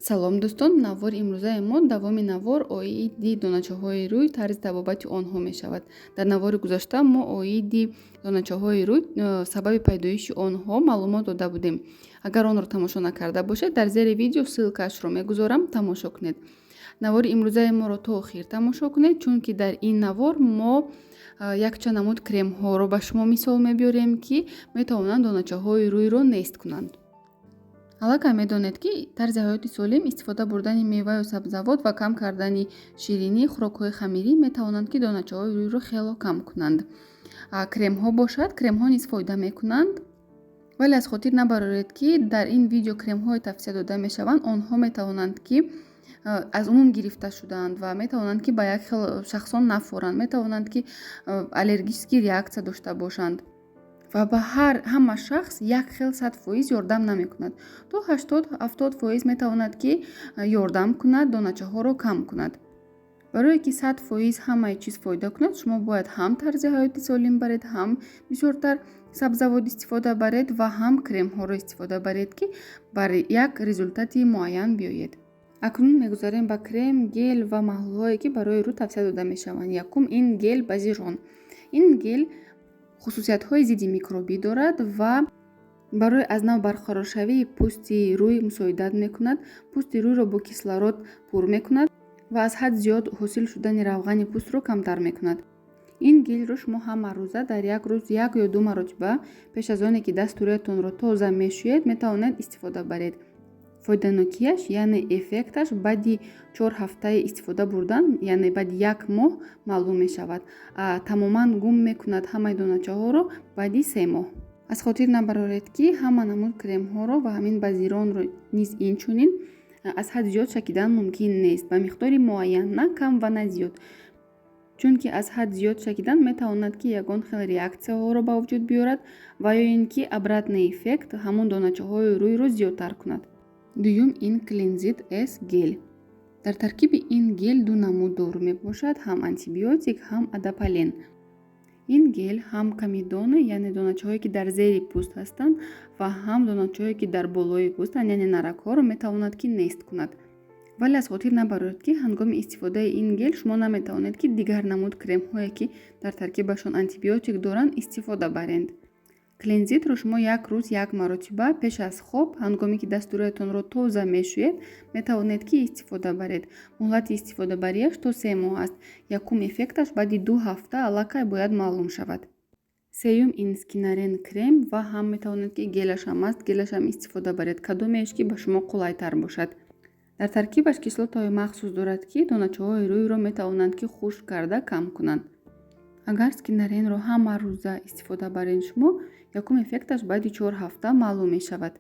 Салом, дӯстон! Навори имрӯзаи мо давоми навор оиди доначаҳои рӯй, тарзи табобати онҳо мешавад. Дар навори гузашта мо оиди доначаҳои рӯй, сабаби пайдоиши онҳо маълумот дода будем. Агар онро тамошо накарда бошед, дар зери видео ссылкаашро мегузорам, тамошо кунед. Навори имрӯзаи моро то охир тамошо кунед, чунки дар ин навор мо якчанд намуд кремҳоро ба шумо мисол мебиёрем, ки метавонанд доначаҳои рӯйро нест кунанд. Аллакай медонед, ки тарзи ҳаёти солим, истифода бурдани меваю сабзавот ва кам кардани ширинӣ, хӯрокҳои хамирӣ метавонанд, ки доначаҳои рӯйро хело кам кунанд. Кремҳо бошад, кремҳо низ фоида мекунанд, вале аз хотир набароред, ки дар ин видео кремҳое тавсия дода мешаванд, онҳо метавонанд, ки аз умум гирифта шудаанд ва метавонанд, ки ба як хел шахсон нафоранд, метавонанд, ки аллергический реакция дошта бошанд ва ба ҳар ҳама шахс як хел 100% ёрдам намекунад. То 80-70% метавонад, ки ёрдам кунад, доначаҳоро кам кунад. Барое ки 100% ҳамаи чиз фоида кунад, шумо бояд ҳам тарзи ҳаёти солим баред, ҳам бисёртар сабзавот истифода баред ва ҳам кремҳоро истифода баред, ки бар як результати муайян биёед. Акнун мегузарем ба крем, гел ва маҳлулҳое, ки барои рӯ тавсия дода мешаванд. Якум ин гел Базирон. Ин гел хусусиятҳои зидди микробӣ дорад ва барои аз нав барқароршавии пӯсти рӯй мусоидат мекунад, пӯсти рӯйро бо кислород пур мекунад ва аз ҳад зиёд ҳосил шудани равғани пӯстро камтар мекунад. Ин гелро шумо ҳама рӯза дар як рӯз як ё ду маротиба пеш аз оне ки дасту рӯятонро тоза мешӯед, метавонед истифода баред. Фоиданокияш, яъне эффекташ, баъди 4 ҳафтаи истифода бурдан, яъне баъди як моҳ маълум мешавад. Тамоман гум мекунад ҳамаи доначаҳоро баъди 3 моҳ. Аз хотир набароред, ки ҳама намуд кремҳоро ва ҳамин Базиронро низ инчунин аз ҳад зиёд шакидан мумкин нест, ба миқдори муайян, на кам ва на зиёд, чунки аз ҳад зиёд шакидан метавонад, ки ягон хел реаксияҳоро ба вуҷуд биёрад ва ё ин ки обратный эффект, ҳамон доначаҳои рӯйро зиёдтар кунад. Дуюм ин Клинзит С гель. Дар таркиби ин гел ду намуд дору мебошад: ҳам антибиотик, ҳам адапален. Ин гел ҳам комедоны, яъне доначаҳое, ки дар зери пӯст ҳастанд, ва ҳам доначаҳое, ки дар болои пӯстанд, яъне наракҳоро метавонад, ки нест кунад. Вале аз хотир набароред, ки ҳангоми истифодаи ин гел шумо наметавонед, ки дигар намуд кремҳое, ки дар таркибашон антибиотик доранд, истифода баред. Клинзитро шумо як рӯз як маротиба пеш аз хоб, ҳангоме ки дасту рӯятонро тоза мешӯед, метавонед, ки истифода баред. Муҳлати истифодабарияш то 3 моҳ аст. Якум эффекташ баъди 2 ҳафта аллакай бояд маълум шавад. Сеюм ин Скинарен крем ва ҳам метавонед, ки гелашам аст, гелашам истифода баред, кадомеаш ки ба шумо қулайтар бошад. Дар таркибаш кислотаҳои махсус дорад, ки доначаҳои рӯйро метавонанд, ки хушк карда кам кунанд. Агар Скинаренро ҳама рӯза истифода баред шумо, якум эффекташ баъди 4 ҳафта маълум мешавад.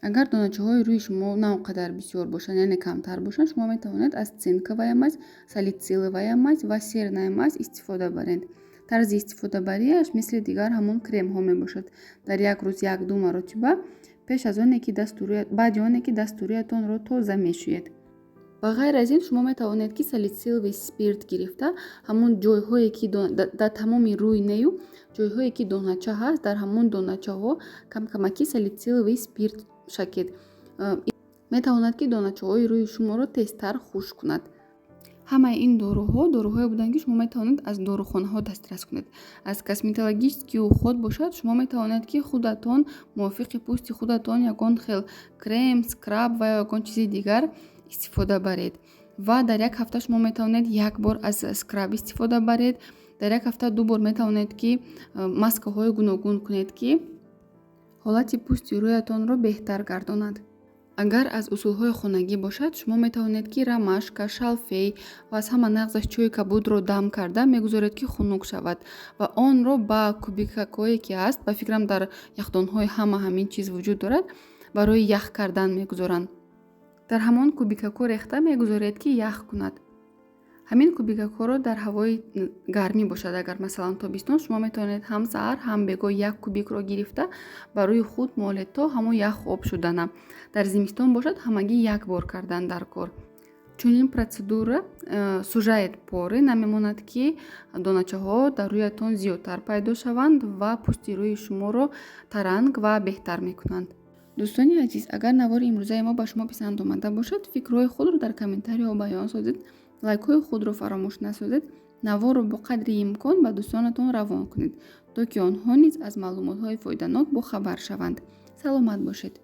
Агар доначаҳои рӯи шумо на он қадар бисёр бошанд, яъне камтар бошанд, шумо метавонед аз цинковая мазь, салициловая мазь ва серная мазь истифода баред. Тарзи истифодабарияш мисли дигар ҳамон кремҳо мебошад: дар як рӯз як-ду маротиба пеш аз оне ки дасту баъди оне ки дасту рӯятонро тоза мешӯед. Ба ғайр аз ин, шумо метавонед, ки салициловый спирт гирифта, ҳамон ҷойҳое ки дар тамоми рӯй нею, ҷойҳое ки донача ҳаст, дар ҳамон доначаҳо камкамакӣ салициловый спирт шакед. Метавонад, ки доначаҳои рӯи шуморо тезтар хушк кунад. Ҳамаи ин доруҳо доруҳое буданд, ки шумо метавонед аз дорухонаҳо дастрас кунед. Аз косметологический уход бошад, шумо метавонед, ки худатон мувофиқи пӯсти худатон ягон хел крем, скраб ва ё ягон чизи дигар истифода баред. Ва дар як ҳафта шумо метавонед як бор аз скраб истифода баред, дар як ҳафта ду бор метавонед, ки маскаҳои гуногун кунед, ки ҳолати пӯсти рӯятонро беҳтар гардонад. Агар аз усулҳои хонагӣ бошад, шумо метавонед, ки ромашка, шалфей ва аз ҳама нағзаш чойи кабудро дам карда мегузоред, ки хунук шавад, ва онро ба кубикакҳое, ки ҳаст, ба фикрам, дар яхдонҳои ҳама ҳамин чиз вуҷуд дорад, барои ях кардан мегузоранд, дар ҳамон кубикакҳо рехта мегузоред, ки ях кунад. Ҳамин кубикакҳоро дар ҳавои гармӣ бошад, агар масалан тобистон, шумо метавонед ҳам саҳар, ҳам бегоҳ як кубикро гирифта ба рӯи худ молед то ҳамон ях об шудана. Дар зимистон бошад, ҳамагӣ як бор кардан дар кор. Чунин процедура сужает поры, намемонад, ки доначаҳо дар рӯятон зиёдтар пайдо шаванд, ва пӯсти рӯи шуморо таранг ва беҳтар мекунанд. Дӯстони азиз, агар навори имрӯзаи мо ба шумо писанд омада бошад, фикрҳои худро дар комментариҳо баён созед, лайкҳои худро фаромӯш насозед, наворро бо қадри имкон ба дӯстонатон равон кунед, то ки онҳо низ аз маълумотҳои фоиданок бохабар шаванд. Саломат бошед.